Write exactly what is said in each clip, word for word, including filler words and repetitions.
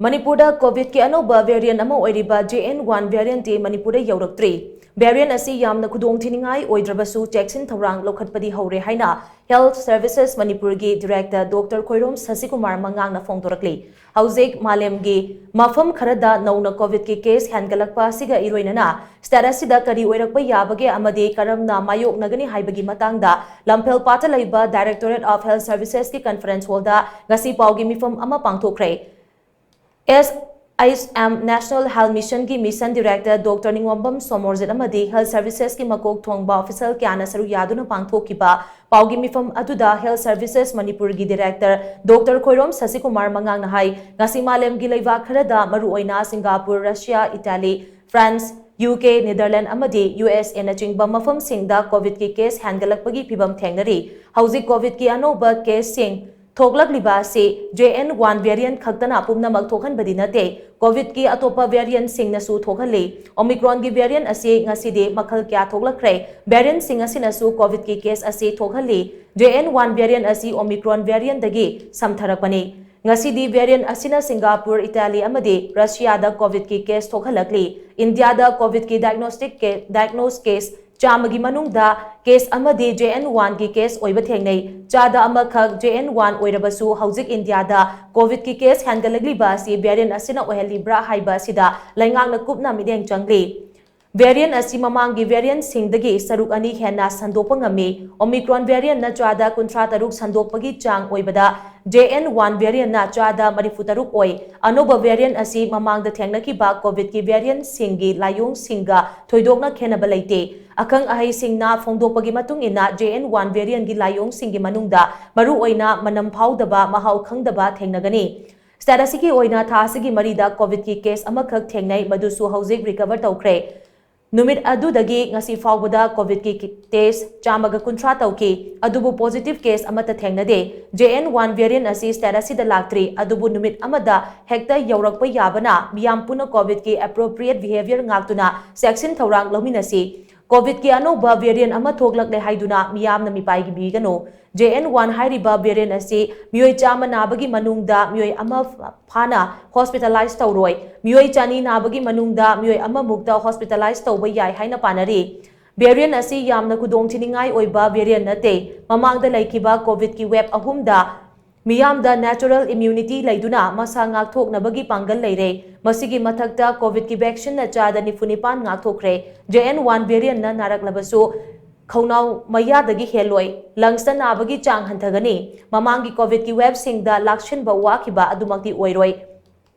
ꯃꯅꯤꯄꯨꯔꯗ COVID-ꯀꯤ ꯑꯅꯧꯕ variant ꯑꯃ ꯑꯣꯏꯔꯤꯕ J N one variant-ꯇꯤ ꯃꯅꯤꯄꯨꯔꯗ ꯌꯧꯔꯛꯇ꯭ꯔꯤ꯫ Variant ꯑꯁꯤ ꯌꯥꯝꯅ ꯈꯨꯗꯣꯡꯊꯤꯅꯤꯡꯉꯥꯏ ꯑꯣꯏꯗ꯭ꯔꯕꯁꯨ ꯆꯦꯛꯁꯤꯟ ꯊꯧꯔꯥꯡ ꯂꯧꯈꯠꯄꯗꯤ ꯍꯧꯔꯦ ꯍꯥꯏꯅ Health Services ꯃꯅꯤꯄꯨꯔꯒꯤ Director Doctor ꯈꯣꯏꯔꯣꯝ ꯁꯁꯤꯀꯨꯃꯥꯔ ꯃꯉꯥꯡꯅ ꯐꯣꯡꯗꯣꯔꯛꯂꯤ꯫ ꯍꯧꯖꯤꯛ ꯃꯥꯂꯦꯝꯒꯤ ꯃꯐꯝ ꯈꯔꯗ ꯅꯧꯅ COVID-ꯀꯤ case ꯍꯦꯟꯒꯠꯂꯛꯄ ꯑꯁꯤꯒ ꯏꯔꯣꯏꯅꯅ state ꯑꯁꯤꯗ ꯀꯔꯤ ꯑꯣꯏꯔꯛꯄ ꯌꯥꯕꯒꯦ ꯑꯃꯗꯤ ꯀꯔꯝꯅ ꯃꯥꯌꯣꯛꯅꯒꯅꯤ ꯍꯥꯏꯕꯒꯤ ꯃꯇꯥꯡꯗ ꯂꯝꯐꯦꯜꯄꯥꯠꯇ ꯂꯩꯕ Directorate of Health Services-ꯀꯤ conference hall-ꯗ ꯉꯁꯤ ꯄꯥꯎꯒꯤ ꯃꯤꯐꯝ ꯑꯃ ꯄꯥꯡꯊꯣꯛꯈ꯭ꯔꯦ꯫ S I M National Health Mission-ꯒꯤ Mission Director Doctor ꯅꯤꯉꯣꯝꯕꯝ Somorjit ꯑꯃꯗꯤ Health Services-ꯀꯤ ꯃꯀꯣꯛ ꯊꯣꯡꯕ official ꯀꯌꯥꯅ ꯁꯔꯨꯛ ꯌꯥꯗꯨꯅ ꯄꯥꯡꯊꯣꯛꯈꯤꯕ ꯄꯥꯎꯒꯤ ꯃꯤꯐꯝ ꯑꯗꯨꯗ Health Services ꯃꯅꯤꯄꯨꯔꯒꯤ Director Doctor ꯈꯣꯏꯔꯣꯝ ꯁꯁꯤꯀꯨꯃꯥꯔ ꯃꯉꯥꯡꯅ ꯍꯥꯏ, ꯉꯁꯤ ꯃꯥꯂꯦꯝꯒꯤ ꯂꯩꯕꯥꯛ ꯈꯔꯗ ꯃꯔꯨꯑꯣꯏꯅ Singapore, Russia, Italy, France, U K, Netherland ꯑꯃꯗꯤ U S A-ꯅꯆꯤꯡꯕ ꯃꯐꯝꯁꯤꯡꯗ COVID-ꯀꯤ case ꯍꯦꯟꯒꯠꯂꯛꯄꯒꯤ ꯐꯤꯚꯝ ꯊꯦꯡꯅꯔꯤ꯫ ꯍꯧꯖꯤꯛ COVID-ꯀꯤ ꯑꯅꯧꯕ case-ꯁꯤꯡ ꯊꯣꯛꯂꯛꯂꯤꯕ ꯑꯁꯤ J N one variant ꯈꯛꯇꯅ ꯄꯨꯝꯅꯃꯛ ꯊꯣꯛꯍꯟꯕꯗꯤ ꯅꯠꯇꯦ꯫ COVID-ꯀꯤ ꯑꯇꯣꯞꯄ variant-ꯁꯤꯡꯅꯁꯨ ꯊꯣꯛꯍꯜꯂꯤ꯫ Omicron-ꯒꯤ variant ꯑꯁꯤ ꯉꯁꯤꯗꯤ ꯃꯈꯜ ꯀꯌꯥ ꯊꯣꯛꯂꯛꯈ꯭ꯔꯦ꯫ Variant-ꯁꯤꯡ ꯑꯁꯤꯅꯁꯨ COVID-ꯀꯤ case ꯑꯁꯤ ꯊꯣꯛꯍꯜꯂꯤ꯫ J N one variant ꯑꯁꯤ Omicron variant-ꯗꯒꯤ ꯁꯝꯊꯔꯛꯄꯅꯤ꯫ ꯉꯁꯤꯗꯤ variant ꯑꯁꯤꯅ ꯁꯤꯡꯒꯥꯄꯨꯔ, ꯏꯇꯥꯂꯤ ꯑꯃꯗꯤ ꯔꯁꯤꯌꯥꯗ COVID-ꯀꯤ case ꯊꯣꯛꯍꯜꯂꯛꯂꯤ꯫ ꯏꯟꯗꯤꯌꯥꯗ COVID-ꯀꯤ diagnostic ca-, diagnose case ꯆꯥꯝꯃꯒꯤ ꯃꯅꯨꯡꯗ case ꯑꯃꯗꯤ J N one-ꯒꯤ case ꯑꯣꯏꯕ ꯊꯦꯡꯅꯩ꯫ ꯆꯥꯗ ꯑꯃꯈꯛ J N one ꯑꯣꯏꯔꯕꯁꯨ ꯍꯧꯖꯤꯛ ꯏꯟꯗꯤꯌꯥꯗ COVID-ꯀꯤ case ꯍꯦꯟꯒꯠꯂꯛꯂꯤꯕ ꯑꯁꯤ variant ꯑꯁꯤꯅ ꯑꯣꯏꯍꯜꯂꯤꯕ꯭ꯔꯥ ꯍꯥꯏꯕ ꯑꯁꯤꯗ ꯂꯩꯉꯥꯛꯅ ꯀꯨꯞꯅ ꯃꯤꯠꯌꯦꯡ ꯆꯪꯂꯤ꯫ Variant ꯑꯁꯤ ꯃꯃꯥꯡꯒꯤ variant-ꯁꯤꯡꯗꯒꯤ ꯁꯔꯨꯛ ꯑꯅꯤ ꯍꯦꯟꯅ ꯁꯟꯗꯣꯛꯄ ꯉꯝꯃꯤ꯫ Omicron variant-ꯅ ꯆꯥꯗ ꯀꯨꯟꯊ꯭ꯔꯥ ꯇꯔꯨꯛ ꯁꯟꯗꯣꯛꯄꯒꯤ ꯆꯥꯡ ꯑꯣꯏꯕꯗ J N one variant-ꯅ ꯆꯥꯗ ꯃꯔꯤꯐꯨ ꯇꯔꯨꯛ ꯑꯣꯏ꯫ ꯑꯅꯧꯕ variant ꯑꯁꯤ ꯃꯃꯥꯡꯗ ꯊꯦꯡꯅꯈꯤꯕ COVID-ꯀꯤ variant-ꯁꯤꯡꯒꯤ ꯂꯥꯏꯑꯣꯡꯁꯤꯡꯒ ꯊꯣꯏꯗꯣꯛꯅ ꯈꯦꯟꯅꯕ ꯂꯩꯇꯦ꯫ ꯑꯈꯪ ꯑꯍꯩꯁꯤꯡꯅ ꯐꯣꯡꯗꯣꯛꯄꯒꯤ ꯃꯇꯨꯡ ꯏꯟꯅ J N one variant-ꯒꯤ ꯂꯥꯏꯑꯣꯡꯁꯤꯡꯒꯤ ꯃꯅꯨꯡꯗ ꯃꯔꯨꯑꯣꯏꯅ ꯃꯅꯝ ꯐꯥꯎꯗꯕ, ꯃꯍꯥꯎ ꯈꯪꯗꯕ ꯊꯦꯡꯅꯒꯅꯤ꯫ State ꯑꯁꯤꯒꯤ ꯑꯣꯏꯅ ꯊꯥ ꯑꯁꯤꯒꯤ ꯃꯔꯤꯗ COVID-ꯀꯤ case ꯑꯃꯈꯛ ꯊꯦꯡꯅꯩ, ꯃꯗꯨꯁꯨ ꯍꯧꯖꯤꯛ recover ꯇꯧꯈ꯭ꯔꯦ꯫ ꯅꯨꯃꯤꯠ ꯑꯗꯨꯗꯒꯤ ꯉꯁꯤ ꯐꯥꯎꯕꯗ COVID-ꯀꯤ test ꯆꯥꯝꯃꯒ ꯀꯨꯟꯊ꯭ꯔꯥ ꯇꯧꯈꯤ, ꯑꯗꯨꯕꯨ positive case ꯑꯃꯠꯇ ꯊꯦꯡꯅꯗꯦ꯫ J N one variant ꯑꯁꯤ state ꯑꯁꯤꯗ ꯂꯥꯛꯇ꯭ꯔꯤ, ꯑꯗꯨꯕꯨ ꯅꯨꯃꯤꯠ ꯑꯃꯗ ꯍꯦꯛꯇ ꯌꯧꯔꯛꯄ ꯌꯥꯕꯅ ꯃꯤꯌꯥꯝ ꯄꯨꯟꯅ COVID-ꯀꯤ appropriate behavior ꯉꯥꯛꯇꯨꯅ ꯆꯦꯛꯁꯤꯟ ꯊꯧꯔꯥꯡ ꯂꯧꯃꯤꯟꯅꯁꯤ꯫ ꯀꯣꯚꯤꯗꯀꯤ ꯑꯅꯧꯕ ꯚꯦꯔꯤꯌꯟ ꯑꯃ ꯊꯣꯛꯂꯛꯂꯦ ꯍꯥꯏꯗꯨꯅ ꯃꯤꯌꯥꯝꯅ ꯃꯤꯄꯥꯏꯒꯤꯕꯤꯒꯅꯨ꯫ JN one ꯍꯥꯏꯔꯤꯕ ꯚꯦꯔꯤꯌꯟ ꯑꯁꯤ ꯃꯤꯑꯣꯏ ꯆꯥꯝꯃ ꯅꯥꯕꯒꯤ ꯃꯅꯨꯡꯗ ꯃꯤꯑꯣꯏ ꯑꯃ ꯐꯥꯅ ꯍꯣꯁꯄꯤꯇꯥꯂꯥꯏꯖ ꯇꯧꯔꯣꯏ꯫ ꯃꯤꯑꯣꯏ ꯆꯅꯤ ꯅꯥꯕꯒꯤ ꯃꯅꯨꯡꯗ ꯃꯤꯑꯣꯏ ꯑꯃꯃꯨꯛꯇ ꯍꯣꯁꯄꯤꯇꯥꯂꯥꯏꯖ ꯇꯧꯕ ꯌꯥꯏ ꯍꯥꯏꯅ ꯄꯥꯅꯔꯤ꯫ ꯚꯦꯔꯤꯌꯟ ꯑꯁꯤ ꯌꯥꯝꯅ ꯈꯨꯗꯣꯡꯊꯤꯅꯤꯡꯉꯥꯏ ꯑꯣꯏꯕ ꯚꯦꯔꯤꯌꯟ ꯅꯠꯇꯦ꯫ ꯃꯃꯥꯡꯗ ꯂꯩꯈꯤꯕ ꯀꯣꯚꯤꯗꯀꯤ ꯋꯦꯕ ꯑꯍꯨꯝꯗ ꯃꯤꯌꯥꯝꯗ ꯅꯦꯆꯔꯦꯜ ꯏꯝꯌꯨꯅꯤꯇꯤ ꯂꯩꯗꯨꯅ ꯃꯁꯥ ꯉꯥꯛꯊꯣꯛꯅꯕꯒꯤ ꯄꯥꯡꯒꯜ ꯂꯩꯔꯦ꯫ ꯃꯁꯤꯒꯤ ꯃꯊꯛꯇ ꯀꯣꯚꯤꯗꯀꯤ ꯚꯦꯛꯁꯤꯟꯅ ꯆꯥꯗ ꯅꯤꯐꯨ ꯅꯤꯄꯥꯟ ꯉꯥꯛꯊꯣꯛꯈ꯭ꯔꯦ꯫ JN one ꯚꯦꯔꯤꯌꯟꯅ ꯅꯥꯔꯛꯂꯕꯁꯨ ꯈꯧꯅꯥꯎ ꯃꯌꯥꯗꯒꯤ ꯍꯦꯜꯂꯣꯏ꯫ ꯂꯪꯁꯇ ꯅꯥꯕꯒꯤ ꯆꯥꯡ ꯍꯟꯊꯒꯅꯤ꯫ ꯃꯃꯥꯡꯒꯤ ꯀꯣꯚꯤꯗꯀꯤ ꯋꯦꯕꯁꯤꯡꯗ ꯂꯥꯛꯁꯤꯟꯕ ꯋꯥꯈꯤꯕ ꯑꯗꯨꯃꯛꯇꯤ ꯑꯣꯏꯔꯣꯏ꯫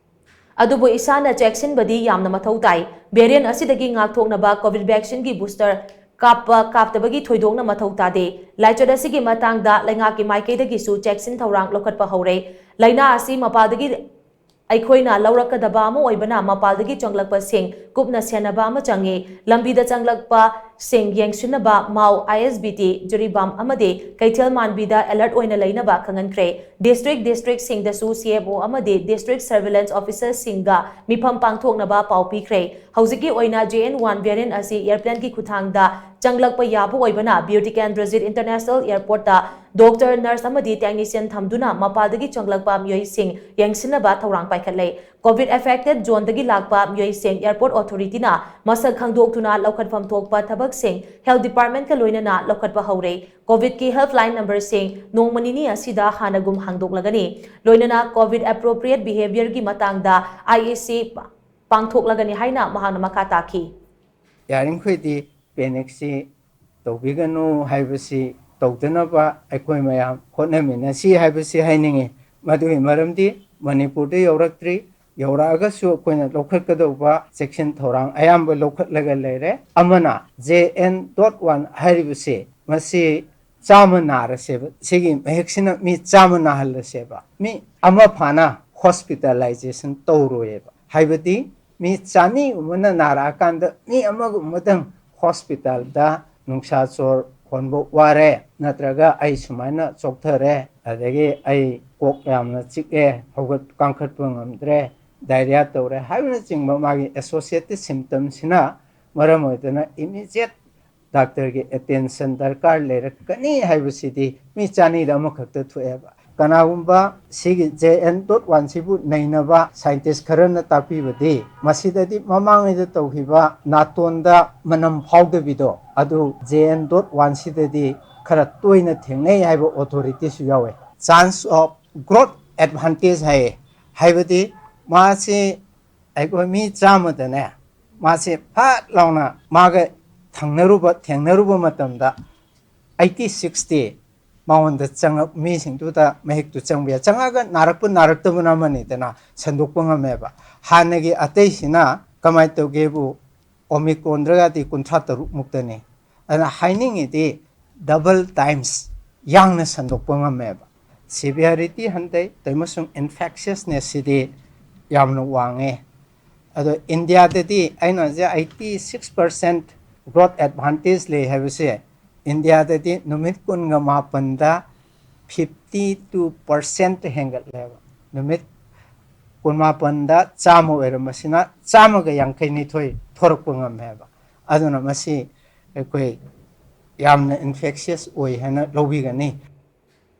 ꯑꯗꯨꯕꯨ ꯏꯁꯥꯅ ꯆꯦꯛꯁꯤꯟꯕꯗꯤ ꯌꯥꯝꯅ ꯃꯊꯧ ꯇꯥꯏ꯫ ꯚꯦꯔꯤꯌꯟ ꯑꯁꯤꯗꯒꯤ ꯉꯥꯛꯊꯣꯛꯅꯕ ꯀꯣꯚꯤꯗ ꯚꯦꯛꯁꯤꯟꯒꯤ ꯕꯨꯁꯇꯔ ꯀꯥꯞꯄ ꯀꯥꯞꯇꯕꯒꯤ ꯊꯣꯏꯗꯣꯛꯅ ꯃꯊꯧ ꯇꯥꯗꯦ꯫ ꯂꯥꯏꯆꯠ ꯑꯁꯤꯒꯤ ꯃꯇꯥꯡꯗ ꯂꯩꯉꯥꯛꯀꯤ ꯃꯥꯏꯀꯩꯗꯒꯤꯁꯨ ꯆꯦꯛꯁꯤꯟ ꯊꯧꯔꯥꯡ ꯂꯧꯈꯠꯄ ꯍꯧꯔꯦ꯫ ꯂꯥꯏꯅꯥ ꯑꯁꯤ ꯃꯄꯥꯟꯗꯒꯤ ꯑꯩꯈꯣꯏꯅ ꯂꯧꯔꯛꯀꯗꯕ ꯑꯃ ꯑꯣꯏꯕꯅ ꯃꯄꯥꯟꯗꯒꯤ ꯆꯪꯂꯛꯄꯁꯤꯡ ꯀꯨꯞꯅ ꯁꯦꯟꯅꯕ ꯑꯃ ꯆꯪꯏ꯫ ꯂꯝꯕꯤꯗ ꯆꯪꯂꯛꯄꯁꯤꯡ ꯌꯦꯡꯁꯤꯟꯅꯕ ꯃꯥꯎ, ISBT, ꯖꯤꯔꯤꯕꯥꯝ ꯑꯃꯗꯤ ꯀꯩꯊꯦꯜ ꯃꯥꯟꯕꯤꯗ ꯑꯦꯂꯔꯠ ꯑꯣꯏꯅ ꯂꯩꯅꯕ ꯈꯪꯍꯟꯈ꯭ꯔꯦ꯫ ꯗꯤꯁꯇ꯭ꯔꯤꯛ ꯗꯤꯁꯇ꯭ꯔꯤꯛꯁꯤꯡꯗꯁꯨ CMO ꯑꯃꯗꯤ ꯗꯤꯁꯇ꯭ꯔꯤꯛ ꯁꯔꯚꯤꯂꯦꯟꯁ ꯑꯣꯐꯤꯁꯔꯁꯤꯡꯒ ꯃꯤꯐꯝ ꯄꯥꯡꯊꯣꯛꯅꯕ ꯄꯥꯎ ꯄꯤꯈ꯭ꯔꯦ꯫ ꯍꯧꯖꯤꯛꯀꯤ ꯑꯣꯏꯅ JN one ꯚꯦꯔꯤꯌꯟ ꯑꯁꯤ ꯑꯦꯌꯔꯄ꯭ꯂꯦꯟꯒꯤ ꯈꯨꯠꯊꯥꯡꯗ ꯆꯪꯂꯛꯄ ꯌꯥꯕ ꯑꯣꯏꯕꯅ ꯕꯤꯌꯨ ꯇꯤꯀꯦꯟꯗ꯭ꯔꯖꯤꯠ ꯏꯟꯇꯔꯅꯦꯁꯅꯦꯜ ꯑꯦꯌꯔꯄꯣꯔꯠꯇ ꯗꯣꯛꯇꯔ, ꯅꯔꯁ ꯑꯃꯗꯤ ꯇꯦꯛꯅꯤꯁꯤꯌꯟ ꯊꯝꯗꯨꯅ ꯃꯄꯥꯟꯗꯒꯤ ꯆꯪꯂꯛꯄ ꯃꯤꯑꯣꯏꯁꯤꯡ ꯌꯦꯡꯁꯤꯟꯅꯕ ꯊꯧꯔꯥꯡ ꯄꯥꯏꯈꯠꯂꯦ꯫ ꯀꯣꯚꯤꯗ ꯑꯦꯐꯦꯛꯇꯦꯗ ꯖꯣꯟꯗꯒꯤ ꯂꯥꯛꯄ ꯃꯤꯑꯣꯏꯁꯤꯡ ꯑꯦꯌꯔꯄꯣꯔꯠ ꯑꯣꯊꯣꯔꯤꯇꯤꯅ ꯃꯁꯛ ꯈꯪꯗꯣꯛꯇꯨꯅ ꯂꯧꯈꯠꯐꯝ ꯊꯣꯛꯄ ꯊꯕꯛꯁꯤꯡ ꯍꯦꯜꯊ ꯗꯤꯄꯥꯔꯠꯃꯦꯟꯠꯀ ꯂꯣꯏꯅꯅ ꯂꯧꯈꯠꯄ ꯍꯧꯔꯦ꯫ ꯀꯣꯚꯤꯗꯀꯤ ꯍꯦꯜꯞꯂꯥꯏꯟ ꯅꯝꯕꯔꯁꯤꯡ ꯅꯣꯡꯃ ꯅꯤꯅꯤ ꯑꯁꯤꯗ ꯍꯥꯟꯅꯒꯨꯝ ꯍꯥꯡꯗꯣꯛꯂꯒꯅꯤ꯫ ꯂꯣꯏꯅꯅ ꯀꯣꯚꯤꯗ ꯑꯦꯄ꯭ꯔꯣꯄ꯭ꯔꯤꯌꯦꯠ ꯕꯤꯍꯦꯕꯤꯌꯔꯒꯤ ꯃꯇꯥꯡꯗ IAC ꯄꯥꯡꯊꯣꯛꯂꯒꯅꯤ ꯍꯥꯏꯅ ꯃꯍꯥꯛꯅ ꯃꯈꯥ ꯇꯥꯈꯤ꯫ ꯌꯥꯔꯤꯃꯈꯩꯗꯤ ꯄꯦꯅꯤꯛꯁꯤ ꯇꯧꯕꯤꯒꯅꯨ ꯍꯥꯏꯕꯁꯤ ꯇꯧꯗꯅꯕ ꯑꯩꯈꯣꯏ ꯃꯌꯥꯝ ꯍꯣꯠꯅꯃꯤꯟꯅꯁꯤ ꯍꯥꯏꯕꯁꯤ ꯍꯥꯏꯅꯤꯡꯏ꯫ ꯃꯗꯨꯒꯤ ꯃꯔꯝꯗꯤ ꯃꯅꯤꯄꯨꯔꯗ ꯌꯧꯔꯛꯇ꯭ꯔꯤ, ꯌꯧꯔꯛꯑꯒꯁꯨ ꯑꯩꯈꯣꯏꯅ ꯂꯧꯈꯠꯀꯗꯧꯕ ꯆꯦꯛꯁꯤꯟ ꯊꯧꯔꯥꯡ ꯑꯌꯥꯝꯕ ꯂꯧꯈꯠꯂꯒ ꯂꯩꯔꯦ꯫ ꯑꯃꯅ JN dot one ꯍꯥꯏꯔꯤꯕꯁꯤ ꯃꯁꯤ ꯆꯥꯝꯃ ꯅꯥꯔꯁꯦꯕ, ꯁꯤꯒꯤ ꯃꯍꯤꯛꯁꯤꯅ ꯃꯤ ꯆꯥꯝꯃ ꯅꯥꯍꯜꯂꯁꯦꯕ, ꯃꯤ ꯑꯃ ꯐꯥꯅ ꯍꯣꯁꯄꯤꯇꯥꯂꯥꯏꯖꯦꯁꯟ ꯇꯧꯔꯣꯏꯕ꯫ ꯍꯥꯏꯕꯗꯤ ꯃꯤ ꯆꯅꯤꯒꯨꯝꯕꯅ ꯅꯥꯔꯛꯑꯀꯥꯟꯗ ꯃꯤ ꯑꯃꯒꯨꯝꯕꯗꯪ ꯍꯣꯁꯄꯤꯇꯥꯜꯗ ꯅꯨꯡꯁꯥ ꯆꯣꯔ ꯍꯣꯟꯕ ꯋꯥꯔꯦ, ꯅꯠꯇ꯭ꯔꯒ ꯑꯩ ꯁꯨꯃꯥꯏꯅ ꯆꯣꯛꯊꯔꯦ, ꯑꯗꯒꯤ ꯑꯩ ꯀꯣꯛ ꯌꯥꯝꯅ ꯆꯤꯛꯑꯦ, ꯍꯧꯒꯠ ꯀꯥꯡꯈꯠꯄ ꯉꯝꯗ꯭ꯔꯦ, ꯗꯥꯏꯔꯤꯌꯥ ꯇꯧꯔꯦ ꯍꯥꯏꯕꯅꯆꯤꯡꯕ ꯃꯥꯒꯤ ꯑꯦꯁꯣꯁꯤꯌꯦꯇꯦꯗ ꯁꯤꯝꯇꯝꯁꯤꯅ ꯃꯔꯝ ꯑꯣꯏꯗꯨꯅ ꯏꯃꯤꯗꯤꯌꯦꯠ ꯗꯥꯛꯇꯔꯒꯤ ꯑꯦꯇꯦꯟꯁꯟ ꯗꯔꯀꯥꯔ ꯂꯩꯔꯛꯀꯅꯤ ꯍꯥꯏꯕꯁꯤꯗꯤ ꯃꯤ ꯆꯅꯤꯗ ꯑꯃꯈꯛꯇ ꯊꯣꯛꯑꯦꯕ꯫ ꯀꯅꯥꯒꯨꯝꯕ ꯁꯤꯒꯤ ꯖꯦ ꯑꯦꯟ ꯗꯣꯠ ꯋꯥꯟꯁꯤꯕꯨ ꯅꯩꯅꯕ ꯁꯥꯏꯟꯇꯤꯁ ꯈꯔꯅ ꯇꯥꯛꯄꯤꯕꯗꯤ, ꯃꯁꯤꯗꯗꯤ ꯃꯃꯥꯡꯉꯩꯗ ꯇꯧꯈꯤꯕ ꯅꯥꯇꯣꯟꯗ ꯃꯅꯝ ꯐꯥꯎꯗꯕꯤꯗꯣ, ꯑꯗꯨ ꯖꯦ ꯑꯦꯟ ꯗꯣꯠ ꯋꯥꯟꯁꯤꯗꯗꯤ ꯈꯔ ꯇꯣꯏꯅ ꯊꯦꯡꯅꯩ ꯍꯥꯏꯕ ꯑꯣꯊꯣꯔꯤꯇꯤꯁꯨ ꯌꯥꯎꯋꯦ꯫ ꯆꯥꯟꯁ ꯑꯣꯐ ꯒ꯭ꯔꯣꯠ ꯑꯦꯗꯚꯥꯟꯇꯦꯖ ꯍꯥꯏꯌꯦ, ꯍꯥꯏꯕꯗꯤ ꯃꯥꯁꯤ ꯑꯩꯈꯣꯏ ꯃꯤ ꯆꯥꯝꯃꯗꯅꯦ, ꯃꯥꯁꯦ ꯐꯠ ꯂꯥꯎꯅ ꯃꯥꯒ ꯊꯪꯅꯔꯨꯕ, ꯊꯦꯡꯅꯔꯨꯕ ꯃꯇꯝꯗ ꯑꯩꯠꯇꯤ ꯁꯤꯛꯁꯇꯤ ꯃꯉꯣꯟꯗ ꯆꯪꯉꯛ-, ꯃꯤꯁꯤꯡꯗꯨꯗ ꯃꯍꯤꯛꯇꯨ ꯆꯪꯕ ꯌꯥꯏ꯫ ꯆꯪꯉꯛꯑꯒ ꯅꯥꯔꯛꯄ ꯅꯥꯔꯛꯇꯕꯅ ꯑꯃꯅꯤꯗꯅ, ꯁꯟꯗꯣꯛꯄ ꯉꯝꯃꯦꯕ꯫ ꯍꯥꯟꯅꯒꯤ ꯑꯇꯩꯁꯤꯅ ꯀꯃꯥꯏꯅ ꯇꯧꯒꯦꯕꯨ, ꯑꯣꯃꯤꯀ꯭ꯔꯣꯟꯗ꯭ꯔꯒꯗꯤ ꯀꯨꯟꯊ꯭ꯔꯥ ꯇꯔꯨꯛ ꯃꯨꯛꯇꯅꯤ꯫ ꯑꯗꯨꯅ ꯍꯥꯏꯅꯤꯡꯉꯤꯗꯤ ꯗꯕꯜ ꯇꯥꯏꯝꯁ ꯌꯥꯡꯅ ꯁꯟꯗꯣꯛꯄ ꯉꯝꯃꯦꯕ꯫ ꯁꯤꯚꯤꯌꯔꯤꯇꯤ ꯍꯟꯊꯩ, ꯑꯃꯁꯨꯡ ꯏꯟꯐꯦꯛꯁꯤꯌꯁꯅꯦꯁꯁꯤꯗꯤ ꯌꯥꯝꯅ ꯋꯥꯡꯉꯦ꯫ ꯑꯗꯣ ꯏꯟꯗꯤꯌꯥꯗꯗꯤ ꯑꯩꯅ ꯍꯧꯖꯤꯛ eighty six percent growth advantage ꯂꯩ ꯍꯥꯏꯕꯁꯦ, ꯏꯟꯗꯤꯌꯥꯗꯗꯤ ꯅꯨꯃꯤꯠ ꯀꯨꯟꯒ ꯃꯥꯄꯟꯗ ꯐꯤꯐꯇꯤ ꯇꯨ ꯄꯥꯔꯁꯦꯟꯠ ꯍꯦꯟꯒꯠꯂꯦꯕ꯫ ꯅꯨꯃꯤꯠ ꯀꯨꯟꯃꯥꯄꯟꯗ ꯆꯥꯝꯃ ꯑꯣꯏꯔꯝꯕꯁꯤꯅ ꯆꯥꯝꯃꯒ ꯌꯥꯡꯈꯩ ꯅꯤꯊꯣꯏ ꯊꯣꯔꯛꯄ ꯉꯝꯃꯦꯕ꯫ ꯑꯗꯨꯅ ꯃꯁꯤ ꯑꯩꯈꯣꯏ ꯌꯥꯝꯅ ꯏꯟꯐꯦꯛꯁꯤꯌꯁ ꯑꯣꯏ ꯍꯥꯏꯅ ꯂꯧꯕꯤꯒꯅꯤ꯫